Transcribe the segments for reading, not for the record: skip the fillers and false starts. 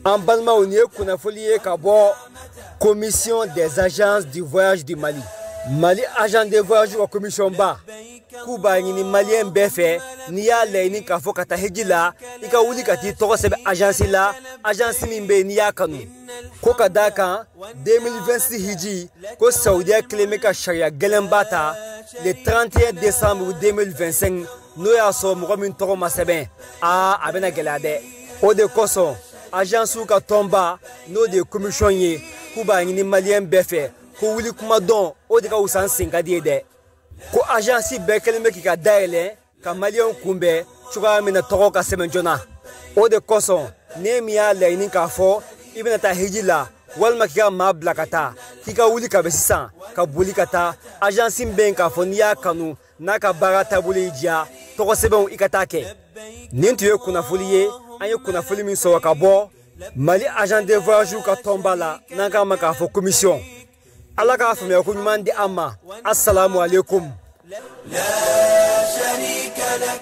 An balimaw, nin ye kunnafoli ye ka bɔ Commission des agences du voyage du Mali. Mali agent de voyage ka commission ba k'u b'a ɲini maliyɛn bɛɛ fɛ, n'i y'a laɲini k'a fɔ ka taa hiji la, i ka wuli ka t'i tɔgɔ sɛbɛn agence la, agence min bɛ yen n'i y'a kanu. Ko ka d'a kan 2026 hiji ko Saudiya kelen bɛ ka sariya gɛlɛnba ta le 31 décembre 2025, n'o y'a sɔrɔ mɔgɔ min tɔgɔ ma sɛbɛn, aa, a bɛna gɛlɛya dɛ. O de kosɔn agence ka tɔnba, n'o de ye commission ye, k'u b'a ɲini maliyɛn bɛɛ fɛ ko wuli kuma dɔn, o de ka wusa n sen ka di ye dɛ. Ko agence bɛɛ kɛlen bɛ k'i ka dayɛlɛ ka maliyɛnw kunbɛn cogoya min na tɔgɔ ka sɛbɛn joona. O de kosɔn ne min y'a laɲini k'a fɔ i bɛna taa hiji la walima k'i ka maa bila ka taa, k'i ka wuli ka bɛ sisan ka boli ka taa agence min bɛ yen k'a fɔ n'i y'a kanu, n'a ka baara taabolo y'i diya, tɔgɔ sɛbɛnw i ka taa kɛ. Nin tun ye kunnafoli ye, an ye kunnafoli min sɔrɔ ka bɔ Mali agent de voyage ka tɔnba la, n'an k'a ma k'a fɔ commission. Ala k'a faamuya ko ɲuman di an ma. Assalamu alaikum. لا شريك لك.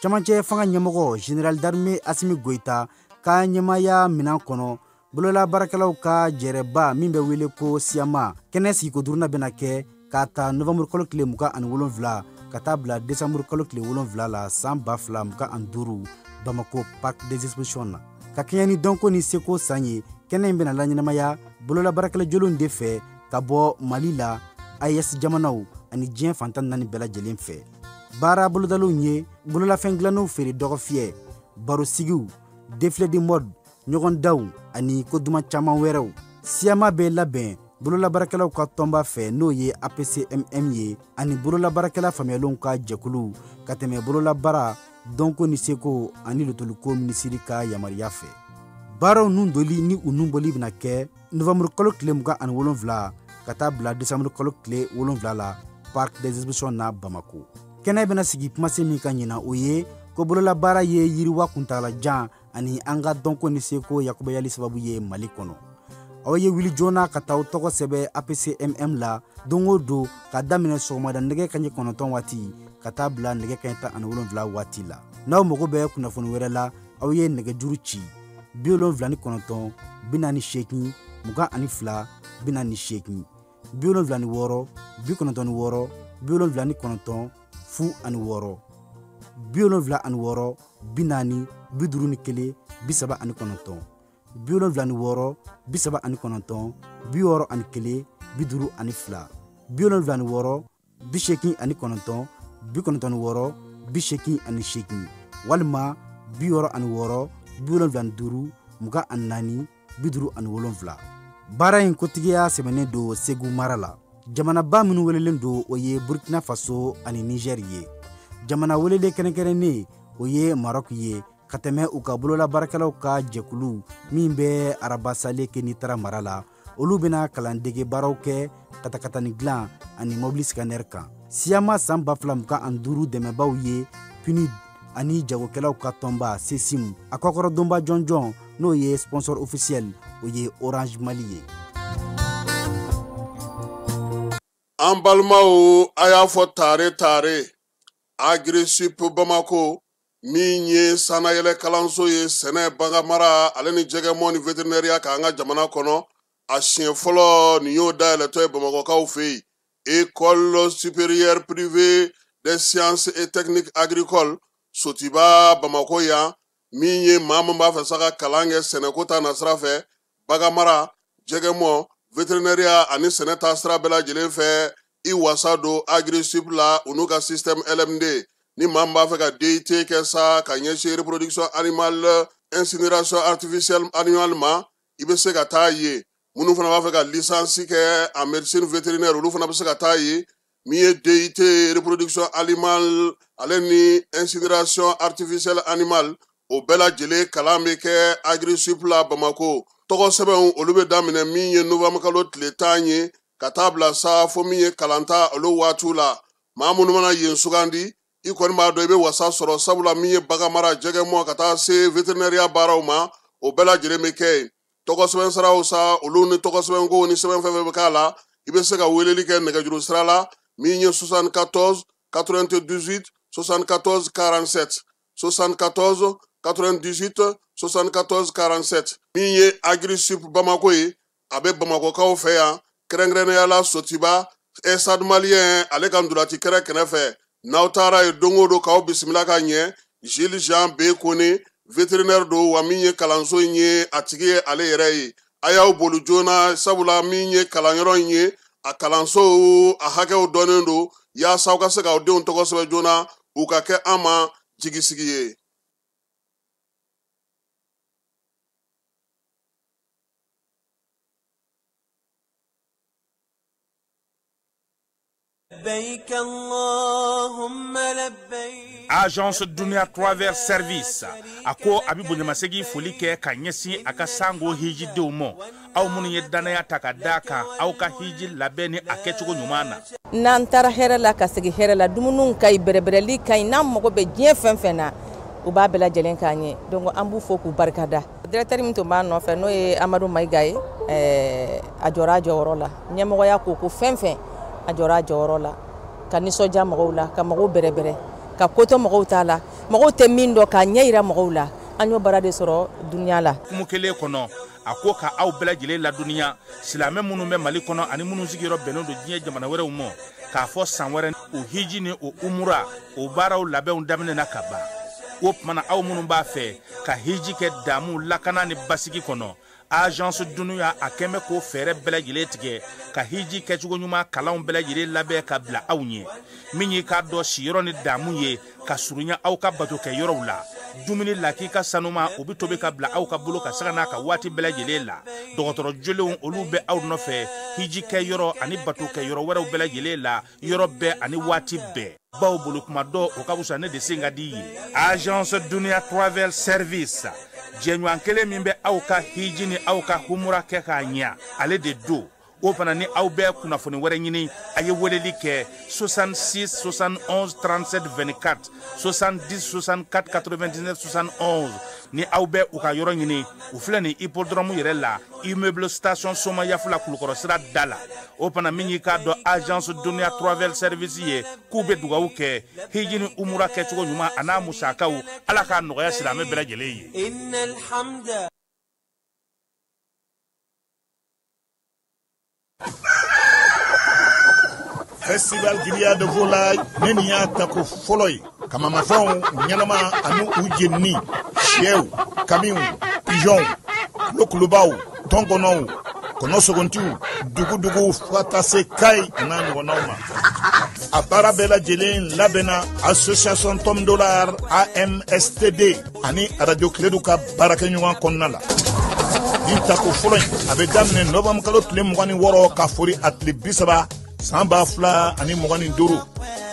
Camancɛ fanga ɲɛmɔgɔ général d'armée Asimi Goïta ka ɲɛmaya minan kɔnɔ, bolola baarakɛlaw ka jɛrɛba min bɛ wele ko Siyama kɛnɛ sigiko duurunan bɛna kɛ k'a ta novembre kalo tile 27 ka taa bila décembre kalo tile 7 la san 2025, Bamako Parc des Expositions na. Ka kɛɲɛ ni dɔnko ni seko san ye, kɛnɛ in bɛna laɲɛnamaya bolola baarakɛla jolenw de fɛ ka bɔ Mali la, AES jamanaw ani diɲɛ fantan naani bɛɛ lajɛlen fɛ. Baara bolodalenw ye bololafɛn dilannenw feere dɔgɔfiyɛ, barosigiw, défilé de mode, ɲɔgɔndanw ani ko duman caman wɛrɛw. Siyama bɛ labɛn bololabaarakɛlaw ka tɔnba fɛ, n'o ye APCMM ye, ani bololabaarakɛla faamuyalenw ka jɛkulu, ka tɛmɛ bololabaara, dɔnko ni seko ani lotoliko minisiri ka yamaruya fɛ. Baaraw nun doli ni u nun bɔli bɛna kɛ novembre kalo tile 27 ka taa bila décembre kalo tile 7 la Parc des Expositions na Bamako. Kɛnɛ bɛna sigi kumasen min ka ɲina, o ye ko bololabaara ye yiriwa kuntagalajan ani an ka dɔnko ni seko yakubayali sababu ye Mali kɔnɔ. Aw ye wuli joona ka taa aw tɔgɔ sɛbɛn APCMM la don o don, ka daminɛ sɔgɔmada nɛgɛ kaɲɛ 9 waati ka taa bila nɛgɛ kaɲɛ 17 waati la. N'aw mago bɛ kunnafoni wɛrɛ la, aw ye nɛgɛjuru ci 79 48 22 48, 76 96 79 06, 76 40 51 39, 76 39 61 52, 76 89 96 88, walima 66 75 24 57. Baara in kotigiya sɛbɛnnen don Segu mara la. Jamanaba minnu welelen don, o ye Burkina Faso ani Niger ye. Jamana welelen kɛrɛnkɛrɛnnen, o ye Maroc ye, ka tɛmɛ u ka bololabaarakɛlaw ka jɛkulu min bɛ Arabasale Kenitara mara la. Olu bɛna kalandege baaraw kɛ katakatani dilan ani mobili scanner kan. Siyama san 2025 dɛmɛbaw ye PNUD ani jagokɛlaw ka tɔnba CECIM. A kɔkɔrɔdonba jɔnjɔn, n'o ye sponsor officiel, o ye Orange Mali ye. An balimaw, a y'a fɔ tare tare Agrisip Bamako min ye sannayɛlɛ kalanso ye sɛnɛ, baganmara ale ni jɛgɛmɔ ni vétérinaire k'an ka jamana kɔnɔ, a siɲɛ fɔlɔ nin y'o dayɛlɛtɔ ye Bamakɔkaw fɛ yen. École supérieure privée des sciences et techniques agricoles Sotiba Bamako yan, min ye maa min b'a fɛ sa ka kalan kɛ sɛnɛko ta nasira fɛ, baganmara, jɛgɛmɔ, vétérinaire ani sɛnɛ ta sira bɛɛ lajɛlen fɛ, i wasa don Agrisip la, u n'u ka système LMD. Ni maa min b'a fɛ ka DUT kɛ sa ka ɲɛsin reproduction animale, incinération artificielle animale ma, i bɛ se ka taa yen. Minnu fana b'a fɛ ka licence kɛ en médecine vétérinaire, olu fana bɛ se ka taa yen. Min ye DUT reproduction animale ale ni incinération artificielle animale, o bɛɛ lajɛlen kalan bɛ kɛ Agrisip la Bamako. Tɔgɔ sɛbɛnw, olu bɛ daminɛ min ye novembre kalo tile 10 ye ka taa bila sa fo min ye kalanta olu waatiw la. Maa minnu mana yen sugandi, i kɔni b'a dɔn i bɛ wasa sɔrɔ, sabula min ye baganmara, jɛgɛmɔ ka taa se vétérinaire baaraw ma, o bɛɛ lajɛlen bɛ kɛ yen. Tɔgɔ sɛbɛn siraw sa, olu ni tɔgɔ sɛbɛnkow ni sɛbɛn fɛn fɛn bɛ k'a la, i bɛ se ka weleli kɛ nɛgɛjuru sira la min ye 74 98 74 47. 74 98 74 47. Min ye Agrisup Bamako ye, a bɛ Bamakɔkaw fɛ yan, kɛrɛnkɛrɛnnenya la Sotiba Stade Malien ale ka ntolati kɛrɛ kɛrɛfɛ. N'aw taara yen don o don k'aw bisimila ka ɲɛ. Gilles Jean B Kone vétérinaire don, wa min ye kalanso in ye a tigi ye ale yɛrɛ ye. A y'aw boli joona, sabula min ye kalanyɔrɔ in ye, a kalanso a hakɛw dɔnnen don, yaasa aw ka se k'aw denw tɔgɔ sɛbɛn joona, u ka kɛ an ma jigisigi ye. Agence Dunia Travel Service a ko a bɛ bonyamasegin foli kɛ ka ɲɛsin a ka sango hijidenw ma, aw minnu ye danaya ta ka d'a kan aw ka hiji labɛn ni a kɛcogo ɲuman na. N'an taara hɛrɛ la ka segin hɛrɛ la, dumuniw ka ɲi, bɛrɛbɛrɛli ka ɲi, n'an mago bɛ diɲɛ fɛn fɛn na, u b'a bɛɛ lajɛlen k'an ye. Donc an b'u fo k'u barikada. Directeur min tun b'a nɔfɛ n'o ye Amadu Mayiga ye, a jɔra a jɔyɔrɔ la. Ɲɛmɔgɔya ko ko fɛn fɛn, a jɔra a jɔyɔrɔ la, ka nisɔndiya mɔgɔw la, ka mɔgɔw bɛrɛbɛrɛ, ka kotɔ mɔgɔw t'a la, mɔgɔw tɛ min dɔn k'a ɲɛ yira mɔgɔw la. An y'o baara de sɔrɔ dunuya la. Hukumu kelen kɔnɔ, a ko ka aw bɛɛ lajɛlen ladɔnniya, silamɛ minnu bɛ Mali kɔnɔ ani minnu sigiyɔrɔ bɛnnen don diɲɛ jamana wɛrɛw ma, k'a fɔ san wɛrɛ o hiji ni o umura o baaraw labɛnw daminɛna ka ban. O tuma na aw minnu b'a fɛ ka hiji kɛ damu lakana ni basigi kɔnɔ, Agence Dunia a kɛn bɛ k'o fɛɛrɛ bɛɛ lajɛlen tigɛ ka hiji kɛcogo ɲuman kalanw bɛɛ lajɛlen labɛn ka bila aw ɲɛ, min y'i k'a dɔn siyɔrɔ ni damu ye ka surunya aw ka bato kɛ yɔrɔw la. Dumuni lakika sanuma o bɛ tobi ka bila aw ka bolo ka saga n'a ka waati bɛɛ lajɛlen la. Dɔgɔtɔrɔ jolenw olu bɛ aw nɔfɛ hiji kɛ yɔrɔ ani bato kɛ yɔrɔ wɛrɛw bɛɛ lajɛlen la, yɔrɔ bɛɛ ani waati bɛɛ. Baw bolo kuma dɔ o ka fisa ne de sen ka di ye. Agence Dunia Travel Service, jɛɲɔgɔn kelen min bɛ aw ka hiji ni aw ka humura kɛ k'a ɲɛ, ale de don. O fana ni aw bɛ kunnafoni wɛrɛ ɲini, a ye weleli kɛ 66 71 37 24, 70 64 99 71. Ni aw bɛ u ka yɔrɔ ɲini, u filɛ nin hippodrome yɛrɛ la, immeuble station Somayafula Kulukɔrɔ sira da la. O fana min y'i k'a dɔn Agence Dunia Travel Service ye, k'u bɛ dugawu kɛ hiji ni umura kɛcogo ɲuman a n'a musakaw, Ala k'a nɔgɔya silamɛ bɛɛ lajɛlen ye. Festival Grillade de Volaille ne nin y'a tako fɔlɔ ye. Kamamafɛnw ɲɛnama ani u jenini, sɛw, kamiw, pigeonw, kulokulubaw, tɔnkɔnɔw, kɔnɔsogontiw, duguduguw fo ka taa se Kayi a n'a ɲɔgɔnnaw ma. A baara bɛɛ lajɛlen labɛnna association Tom Dollar AMSTD ani Radio Kiledu ka baarakɛɲɔgɔn kɔnɔna la. Nin tako fɔlɔ in a bɛ daminɛ novembre kalo tile 26 ka fori a tile 30 san 2025.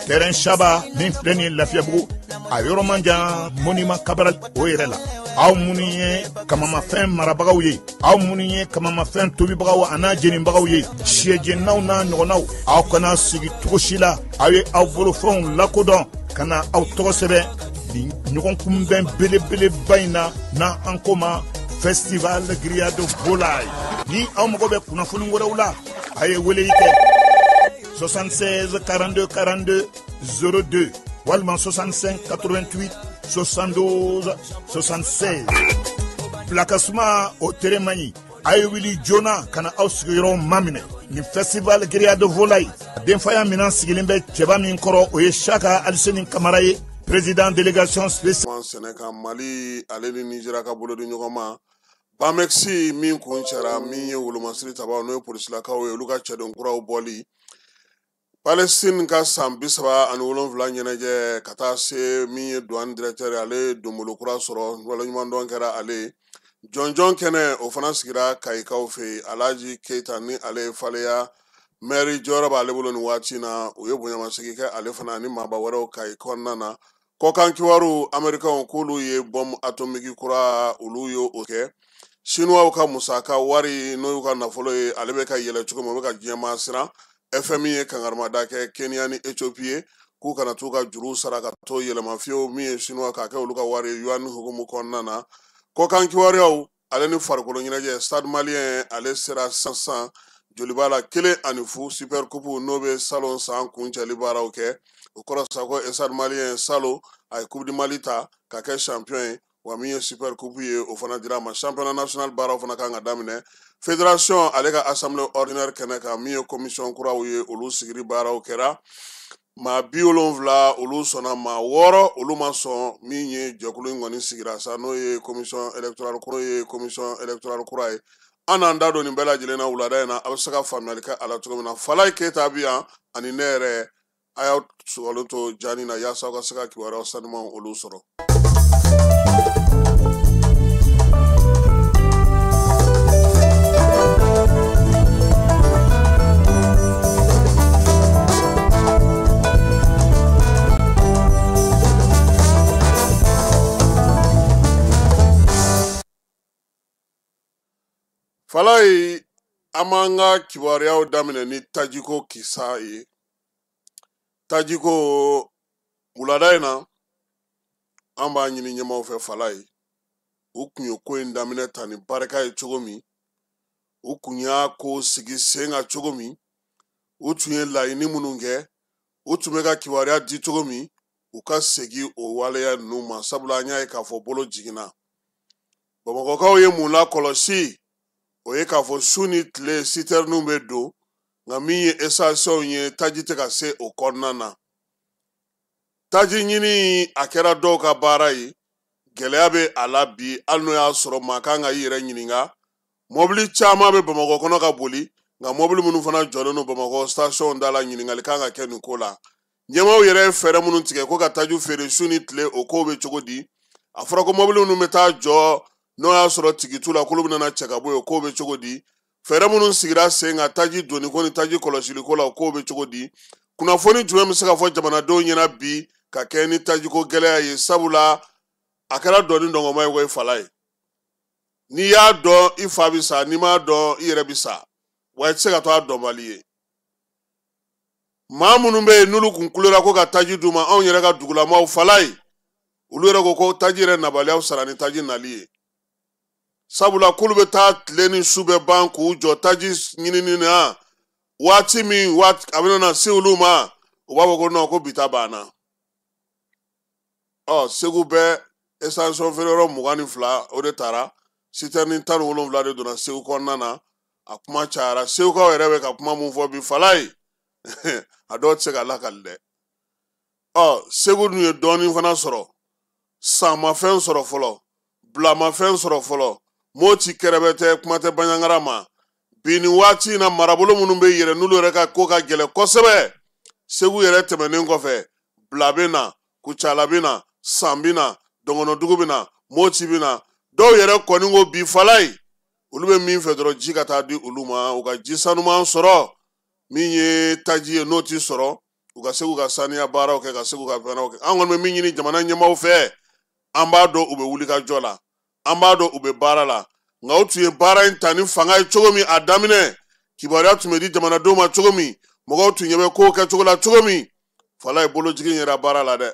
Terrain Saba min filɛ nin ye Lafiyabugu, a yɔrɔ man jan Monument Cabral o yɛrɛ la. Aw minnu ye kamamafɛn marabagaw ye, aw minnu ye kamamafɛn tobibagaw a n'a jenibagaw ye, sɛjeninaw n'a ɲɔgɔnnaw, aw kana sigi cogo si la, aw ye aw bolofɛnw lakodɔn ka na aw tɔgɔ sɛbɛn nin ɲɔgɔn kunbɛn belebeleba in na, n'an ko ma Festival Grillade de Volaille. Ni aw mago bɛ kunnafoni wɛrɛw la, a ye weleli kɛ 76 42 42 02 walima 65 88 72 76. Bilakasuma o tere man ɲi, a ye wuli joona ka na aw sigiyɔrɔw maminɛ. Nin Festival Grillade de Volaille denfaya minɛn sigilen bɛ cɛba min kɔrɔ, o ye Saka Aliseni Kamara ye, président délégation spéciale. Sɛnɛ kan Mali ale ni Nizeriya ka bolo di ɲɔgɔn ma. Bamexi min kun cɛra, min ye wolomasiri tabaw n'o ye polisilakaw ye, olu ka cɛden kuraw bɔli. Palestine ka san 37 ɲɛnajɛ ka taa se min ye douane directeur ale donbolo kura sɔrɔ, waleɲumandɔn kɛra ale. Jɔnjɔn kɛnɛ o fana sigira Kayikaw fɛ yen. Alhaji Keita ni ale ye faleya maire jɔyɔrɔ b'ale bolo nin waati in na, u ye bonyamasegin kɛ ale fana ani maaba wɛrɛw Kayi kɔnɔna na. Kɔkan kibaru, Américains k'olu ye bombe atomique kura olu ye o kɛ. Chinois ka musaka wari n'o y'u ka nafolo ye, ale bɛ ka yɛlɛ cogo min, o bɛ ka diɲɛmaa siran. FMI ye kangarimada kɛ Kenya ni Ethiopie ye k'u kana t'u ka juruw sara ka t'o yɛlɛma fiyewu, min ye Chinois k'a kɛ olu ka wari ye yuan hukumu kɔnɔna na. Kɔkan kibaruyaw ale ni farikolo ɲɛnajɛ, Stade Malien ale sera sisan joliba la 1-0 Super Coupe n'o bɛ salon san kuncɛli baaraw kɛ. O kɔrɔ sa ko Stade Malien salon A ye Coupe du Mali ta ka kɛ champion ye, wa min ye super coupe ye, o fana dira a ma. Championnat national baaraw fana kan ka daminɛ. Fédération ale ka assemblée ordinaire kɛnɛ kan, min ye commission kuraw ye, olu sigili baaraw kɛra. Maa 70 olu sɔnna, maa 6 olu ma sɔn. Min ye jɛkulu in kɔni sigira sa, n'o ye commission électorale kura ye, commission électorale kura ye. An n'an da don nin bɛɛ lajɛlen na wulada in na, a bɛ se ka faamuyali kɛ a la cogo min na. Falaye Keyita bi yan ani ne yɛrɛ, a y'aw sɔgɔlen to jani na yaasa aw ka se ka kibaruyaw sanumanw olu sɔrɔ. Falaye, an b'an ka kibaruyaw daminɛ ni tajiko kisa ye. Tajiko wulada in na, an b'a ɲini ɲɛmaaw fɛ Falaye, u kun ye ko in daminɛ ta ni barika ye cogo min, u kun y'a ko sigi sen kan cogo min, u tun ye laɲini minnu kɛ, u tun bɛ ka kibaruya di cogo min, u ka segin o waleya ninnu ma. Sabula an y'a ye k'a fɔ bolo jiginna. Bamakɔkaw ye mun lakɔlɔsi? O ye k'a fɔ su ni tile sitɛriniw bɛ don, nka min ye esansiw ye, taji tɛ ka se o kɔnɔna na. Taji ɲini a kɛra dɔw ka baara ye, gɛlɛya bɛ a la bi, hali n'o y'a sɔrɔ maa kan ka i yɛrɛ ɲininka. Mɔbili caman bɛ Bamakɔ kɔnɔ ka boli, nka mɔbili minnu fana jɔlen don Bamakɔ station da la, ɲininkali kan ka kɛ nin ko la. Ɲɛmaaw yɛrɛ ye fɛɛrɛ minnu tigɛ ko ka taji feere su ni tile, o kow bɛ cogo di? A fɔra ko mɔbili minnu bɛ taa jɔ n'o y'a sɔrɔ tigi t'u la, k'olu bɛna cɛ ka bɔ yen, o kow bɛ cogo di? Fɛɛrɛ minnu sigira sen kan taji donniko ni taji kɔlɔsiliko la, o kow bɛ cogo di? Kunnafoni jumɛn bɛ se ka fɔ jamanadenw ɲɛna bi ka kɛ ni tajiko gɛlɛya ye? Sabula a kɛra dɔɔni dɔngɔma ye koyi Falaye. N'i y'a dɔn i fa bɛ sa, n'i m'a dɔn i yɛrɛ bɛ sa, wa i tɛ se ka to a dɔnbali ye. Maa minnu bɛ yen n'olu kun kulera ko ka taji d'u ma, anw yɛrɛ ka dugulamaw Falaye, olu yɛrɛ ko ko taji yɛrɛ nabaliyaw sara ni taji nali ye. Sabula k'olu bɛ taa tile ni su bɛ ban k'u jɔ taji ɲinini na, waati min a bɛna na se olu ma, u b'a fɔ ko non, ko bi ta banna. Ɔ Segu bɛɛ esansi feereyɔrɔ 22 o de taara, sitɛrini 17 de donna Segu kɔnɔna na. A kuma cayara, Segukaw yɛrɛ bɛ ka kuma mun fɔ bi Falaye, a dɔw tɛ se ka lakali dɛ. Ɔ Segu dun ye dɔɔnin fana sɔrɔ, San ma fɛn sɔrɔ fɔlɔ, Bila ma fɛn sɔrɔ fɔlɔ, Moti kɛrɛbɛ tɛ, kuma tɛ Banjagara ma. Bi nin waati in na, marabolo minnu bɛ yɛrɛ n'olu yɛrɛ ka ko ka gɛlɛn kosɛbɛ, Segu yɛrɛ tɛmɛnen kɔfɛ, Bila bɛ na, Kucala bɛ na, San bɛ na, Dɔngɔnɔdugu bɛ na, Moti bɛ na. Dɔw yɛrɛ kɔni ko bi Falaye, olu bɛ min fɛ dɔrɔn ji ka taa di olu ma, u ka ji sanuman sɔrɔ, min ye taji ye n'o ti sɔrɔ, u ka se k'u ka saniya baaraw kɛ, ka se k'u ka fɛnw kɛ. An kɔni bɛ min ɲini jamana ɲɛmaaw fɛ, an b'a dɔn u bɛ wuli ka jɔ la, an b'a dɔn u bɛ baara la, nka u tun ye baara in ta ni fanga ye cogo min a daminɛ, kibaruya tun bɛ di jamanadenw ma cogo min, mɔgɔw tun ɲɛ bɛ kow kɛcogo la cogo min, Falaye bolojigin yɛrɛ baara la dɛ.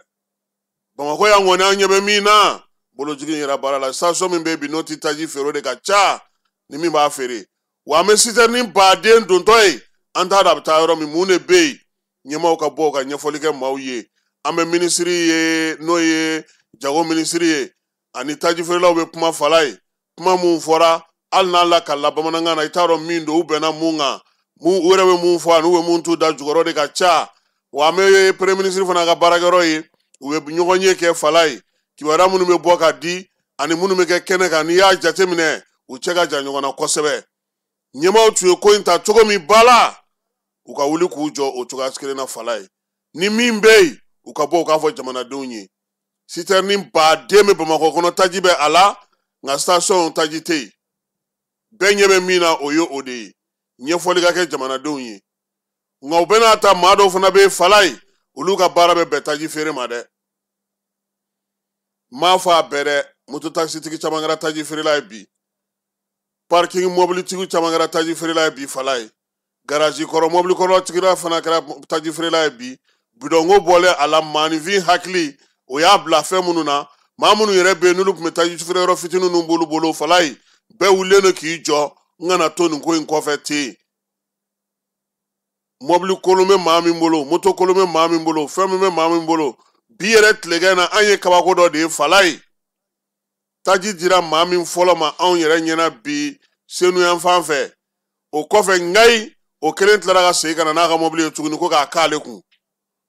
Bamakɔ yan kɔni an ɲɛ bɛ min na, bolojigin yɛrɛ baara la. Station min bɛ bi n'o tɛ taji feere, o de ka ca ni min b'a feere. Wa an bɛ sitɛrini baden dontɔ ye, an t'a dɔn a bɛ taa yɔrɔ min, mun de bɛ yen. Ɲɛmaaw ka bɔ ka ɲɛfɔli kɛ maaw ye. An bɛ minisiri ye, n'o ye jago minisiri ye, ani tajifeerelaw bɛ kuma Falaye. Kuma mun fɔra, hali n'a lakalila bamanankan na, i t'a dɔn min don, u bɛnna mun kan, u yɛrɛ bɛ mun fɔ ani u bɛ mun t'u da jukɔrɔ de ka ca. Wa an bɛ premier ministre fana ka baarakɛyɔrɔ ye, u bɛ ɲɔgɔn ye kɛ Falaye. Kibaruya minnu bɛ bɔ ka di ani minnu bɛ kɛ kɛnɛ kan, n'i y'a jateminɛ, u cɛ ka jan ɲɔgɔn na kosɛbɛ. Ɲɛmaaw tun ye ko in ta cogo min ba la, u ka wuli k'u jɔ o cogoya kelen na Falaye. Ni min bɛ yen, u ka bɔ u k'a fɔ jamanadenw ye. Sitɛrini baden bɛ Bamakɔ kɔnɔ, taji bɛ a la, nka station taji tɛ yen. Bɛɛ ɲɛ bɛ min na, o ye o de ye. Ɲɛfɔli ka kɛ jamanadenw ye. Nka u bɛna ta maa dɔw fana bɛ Falaye, olu ka baara bɛ bɛn taji feere ma dɛ. N m'a fɔ a bɛɛ dɛ, moto takisitigi caman kɛra taji feerela ye bi, parking mɔbilitigiw caman kɛra taji feerela ye bi Falaye, garaji kɔrɔ mɔbili kɔrɔ tigira fana kɛra taji feerela ye bi. Bidɔnko bɔlen a la, maaninfin hakili o y'a bila fɛn minnu na, maa minnu yɛrɛ bɛ yen n'olu tun bɛ taji feere yɔrɔ fitinin ninnu b'olu bolo Falaye, bɛɛ wulilen don k'i jɔ, n kana to nin ko in kɔfɛ ten. Mɔbili kolon bɛ maa min bolo, moto kolon bɛ maa min bolo, fɛn min bɛ maa min bolo, Bi yɛrɛ tilegan na an ye kabako dɔ de ye Falaye. Taji dira maa min fɔlɔ ma anw yɛrɛ ɲɛna bi Senu yan fan fɛ. O kɔfɛ Ngayi o kelen tilara ka segin ka na n'a ka mobili ye tuguni ko k'a k'ale kun.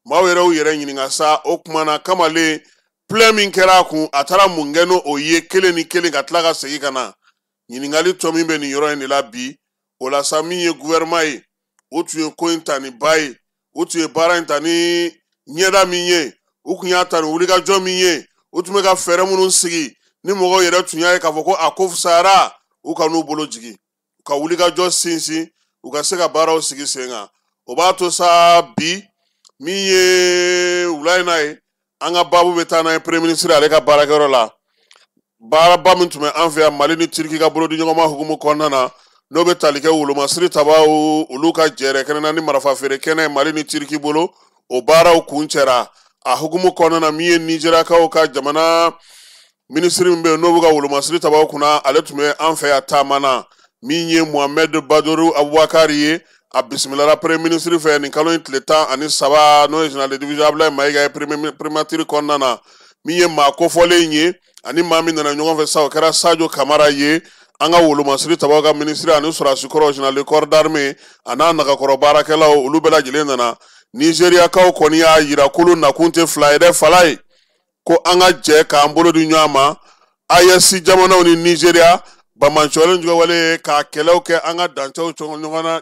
Maaw yɛrɛ y'u yɛrɛ ɲininka sa o kuma na kamalen plein min kɛra a kun a taara mun kɛ n'o ye kelen ni kelen ka tila ka segin ka na. Ɲininkali tɔ min bɛ nin yɔrɔ in de la bi o la sa min ye gouvernement ye o tun ye ko in ta ni ba ye o tun ye baara in ta ni ɲɛda min ye u tun y'a ta ni wulikajɔ min ye u tun bɛ ka fɛɛrɛ minnu sigi ni mɔgɔw yɛrɛ tun y'a ye k'a fɔ ko a ko fisayara u ka n'u bolo jigin u ka wulikajɔ sinsin u ka se ka baaraw sigi sen kan o b'a to sa bi min ye wula in na ye an ka baabu bɛ taa n'a ye premier ministre ale ka baarakɛyɔrɔ la baaraba min tun bɛ an fɛ yan Mali ni Turki ka bolodiɲɔgɔnma hukumu kɔnɔna na n'o bɛ tali kɛ wolomasiri tabaw olu ka jɛrɛ kɛnɛ na ni marifa feere kɛnɛ Mali ni Turki bolo o baaraw kuncɛra a hukumu kɔnɔna na min ye Nizeriyakaw ka jamana minisiri min bɛ yen n'o bɛ ka wolomasiri tabaw kunna ale tun bɛ an fɛ yan taama na min ye Mohamed Badoru Abubakar ye a bisimilara premier ministre fɛ nin kalo in tile 13 n'o ye général de division Abdoulaye Mayiga ye primature kɔnɔna na min ye maa kofɔlen ye ani maa min nana ɲɔgɔn fɛ sa o kɛra Sadio Kamara ye an ka wolomasiri tabaw ka minisiri ani sɔrɔdasi kɔrɔ général de corps d'armée a n'a nagakɔrɔ baarakɛlaw olu bɛɛ lajɛlen nana Nizeriyakaw kɔni y'a yira k'olu nakun tɛ fila ye dɛ Falaye ko an ka jɛ k'an bolo di ɲɔgɔn ma AES jamanaw ni Nizeriya bamancɔlen jugawale ka kɛlɛw kɛ an ka dancɛw ɲɔgɔn na